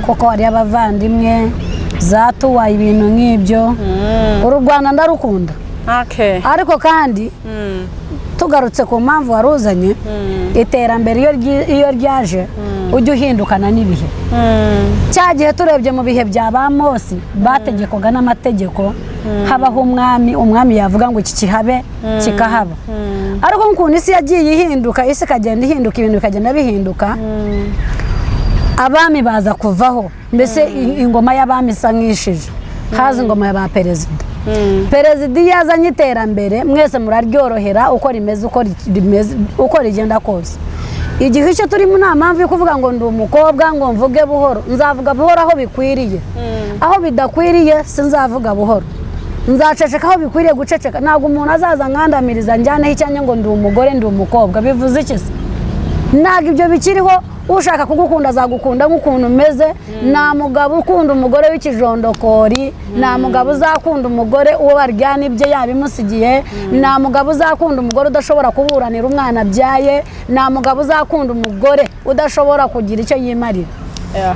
Kuko hariyo abavandimwe zatuwaye ibintu nk'ibyo. Uru Rwanda ndarukunda. Ariko kandi tugarutse ku mpamvu waruzanye, iterambere iyo ryaje ujya uhindukana n'ibihe. Cya gihe turebye mu bihe bya ba Mose, bategekwaga n'amategeko, habaho umwami, umwami yavuga ngo iki kihabe kikahaba. Ariko nk'ukuntu isi yagiye ihinduka, isi ikagenda ihinduka, ibintu bikagenda bihinduka, abami baza kuvaho. Mbese ingoma y'abami isa nk'ishije, haza ingoma ya ba perezida. Perezida iyo azanye iterambere, mwese muraryorohera uko rimeze, uko rimeze, uko rigenda kose. Igihe icyo turimo, nta mpamvu yo kuvuga ngo ndi umukobwa ngo mvuge buhoro. Nzavuga buhoro aho bikwiriye, aho bidakwiriye sinzavuga buhoro, nzaceceka aho bikwiriye guceceka. Ntabwo umuntu azaza nkandamiriza njyaneho icyanjye ngo ndi umugore, ndi umukobwa. Bivuze iki se? Ntabwo ibyo bikiriho. Ushaka kugukunda azagukunda nk'ukuntu umeze. Nta mugabo ukunda umugore w'ikijondokori, nta mugabo uzakunda umugore uwo baryana ibye yabimusigiye, nta mugabo uzakunda umugore udashobora kuburanira umwana abyaye, nta mugabo uzakunda umugore udashobora kugira icyo yimarira.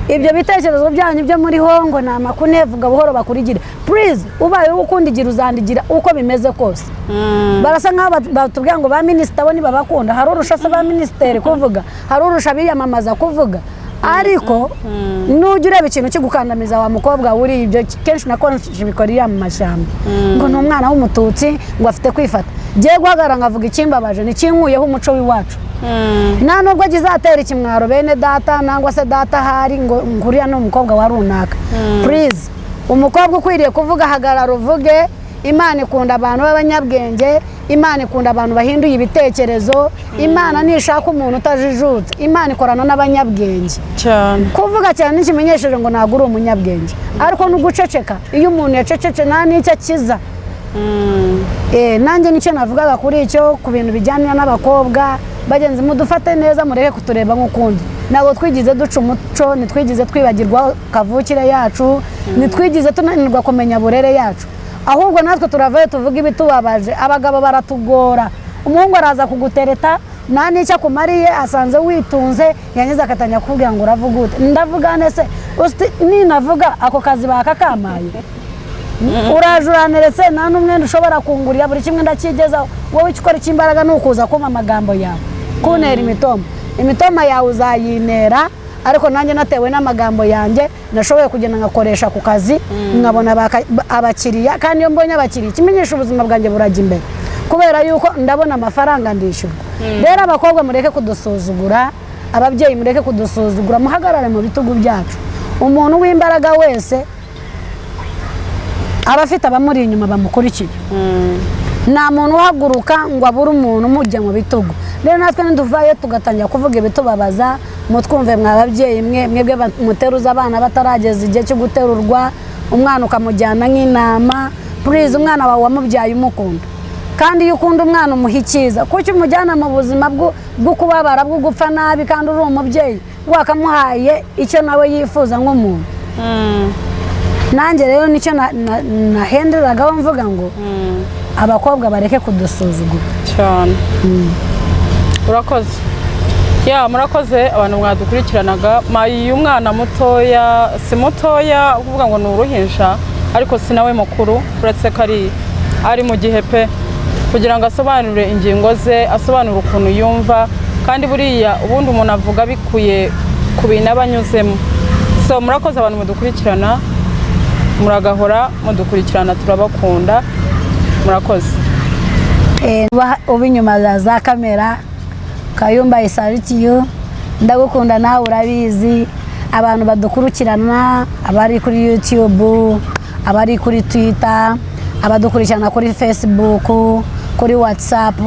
Ibyo bitekerezo byanyu byo muri hongo ni amakune, vuga buhoro bakurigire. Please, ubaye ukunda igira uzandigira uko bimeze kose. Barasa nkaho batubwira ngo ba minisita bo ntibabakunda. Hari urusha se ba minisiteri kuvuga? Hari urusha abiyamamaza kuvuga? Ariko nujya ureba ikintu kigukandamiza, wa mukobwa wuriye, ibyo kenshi na kenshi bikora iriya mu mashyamba, ngo ni umwana w'Umututsi, ngo afite kwifata. Ngiye guhagarara nkavuga ikimbabaje, ntikinkuyeho umuco w'iwacu. Nta nubwo kizatera ikimwaro bene data nangwa se data ahari ngo nguriya ni umukobwa wa runaka. Please, umukobwa ukwiriye kuvuga, hagarara uvuge. Imana ikunda abantu b'abanyabwenge, Imana ikunda abantu bahinduye ibitekerezo. Imana ntishaka umuntu utajijutse, Imana ikorana n'abanyabwenge. Kuvuga cyane ntikimenyesheje ngo ntabwo uri umunyabwenge, ariko no guceceka, iyo umuntu yacecetse nta n'icyo akiza. Nanjye nicyo navugaga kuri icyo, ku bintu bijyanye n'abakobwa bagenzi. Mudufate neza, mureke kutureba nk'ukundi. Ntabwo twigize duca umuco, ntitwigize twibagirwa kavukire yacu, ntitwigize tunanirwa kumenya burere yacu. Ahubwo natwe turavayo tuvuga ibitubabaje. Abagabo baratugora. Umuhungu araza kugutereta, nta n'icyo akumariye, asanze witunze, yangiza agatangira kukubwira ngo uravuga ute? Ndavuga nese ninavuga ako kazi bakakamaye? Uraje uraneretse, nta n'umwenda ushobora kungurira, buri kimwe ndakigezaho. Wowe icyo ukora cy'imbaraga ni ukuza kumpa amagambo yawe, kuntera imitoma. Imitoma yawe uzayintera, ariko nanjye natewe n'amagambo yanjye nashoboye kugenda ngakoresha ku kazi, nkabona abakiriya. Kandi iyo mbonye abakiriya, ikimenyesha ubuzima bwanjye burajya imbere, kubera yuko ndabona amafaranga, ndishyurwa. Rero abakobwa mureke kudusuzugura, ababyeyi mureke kudusuzugura, muhagarare mu bitugu byacu. Umuntu w'imbaraga wese aba afite abamuri inyuma bamukurikiye. Nta muntu uhaguruka ngo abure umuntu umujya mu bitugu. Rero natwe ntiduvayo tugatangira kuvuga ibitubabaza, mutwumve mwa babyeyi mwe. Mwebwe muteruza abana batarageza igihe cyo guterurwa, umwana ukamujyana nk'intama. Please, umwana wawe wamubyaye umukunda, kandi iyo ukunda umwana umuha icyiza. Kuki umujyana mu buzima bwo kubabara, bwo gupfa nabi, kandi uri umubyeyi wakamuhaye icyo nawe yifuza nk'umuntu? Nanjye rero nicyo nahenderagaho mvuga ngo abakobwa bareke kudusuzugura. Cyane, urakoze. Ya, murakoze abantu mwadukurikiranaga. Mayi, umwana mutoya, si mutoya kuvuga ngo ni uruhinja, ariko si nawe mukuru, uretse ko ari mu gihe pe kugira ngo asobanure ingingo ze, asobanure ukuntu yumva. Kandi buriya ubundi umuntu avuga bikuye ku bintu aba anyuzemo. So murakoze abantu mudukurikirana, muragahora mudukurikirana, turabakunda, murakoze. Uba inyuma za kamera, Kayumba, I salute you, ndagukunda nawe urabizi. Abantu badukurikirana, abari kuri YouTube, abari kuri Twitter, abadukurikirana kuri Facebook, kuri WhatsApp,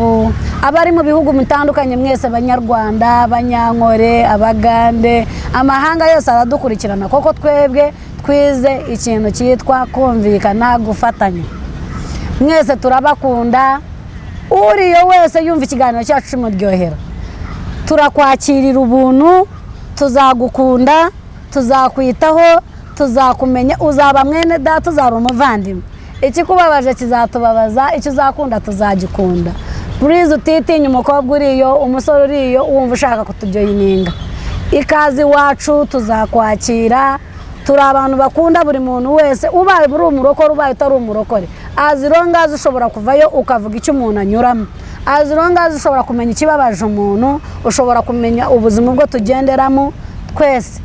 abari mu bihugu bitandukanye, mwese Abanyarwanda, Abanyankore, Abagande, amahanga yose aradukurikirana, kuko twebwe twize ikintu cyitwa kumvikana, gufatanya. Mwese turabakunda. Uriyo wese yumva ikiganiro cyacu kimuryohera, turakwakirira ubuntu, tuzagukunda, tuzakwitaho, tuzakumenya, uzaba mwene data, uzaba umuvandimwe. Ikikubabaje kizatubabaza, icyo uzakunda tuzagikunda. Please, utitinya umukobwa uriyo, umusore uriyo wumva ushaka kutujoininga. Ikaze iwacu, tuzakwakira. Turi abantu bakunda buri muntu wese, ubaye uri umurokore, ubaye utari umurokore. As long as ushobora kuvayo ukavuga icyo umuntu anyuramo, as long as ushobora kumenya ikibabaje umuntu, ushobora kumenya ubuzima bwo tugenderamo twese.